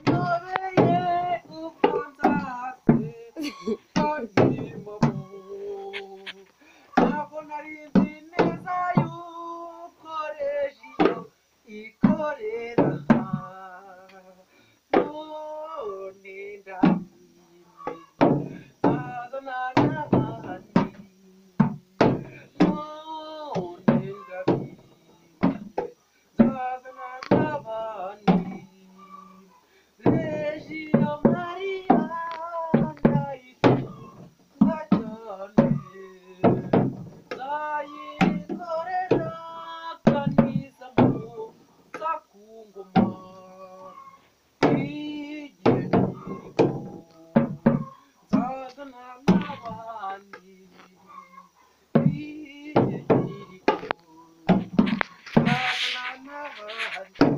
Byaranyobeye uko nzase kandi ntabwo nari nzi neza yuko Regiyo ikorera, none ndabimenye, nzazana n'abandi, none ndabimenye, nzazana n'abandi. Regiyo Mariya ndayikunda cyane, nzayikorera kanisa mpuza ku ngoma, igihe nkiriho nzazana n'abandi, igihe nkiriho nzazana n'abandi.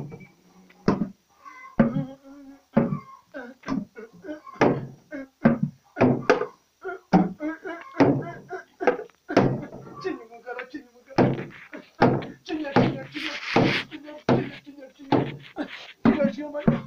Cinya umugara, cinya umugara, cinya, cinya, cinya, cinya, cinya, cinya, cinya, cinya, cinya, Mariya.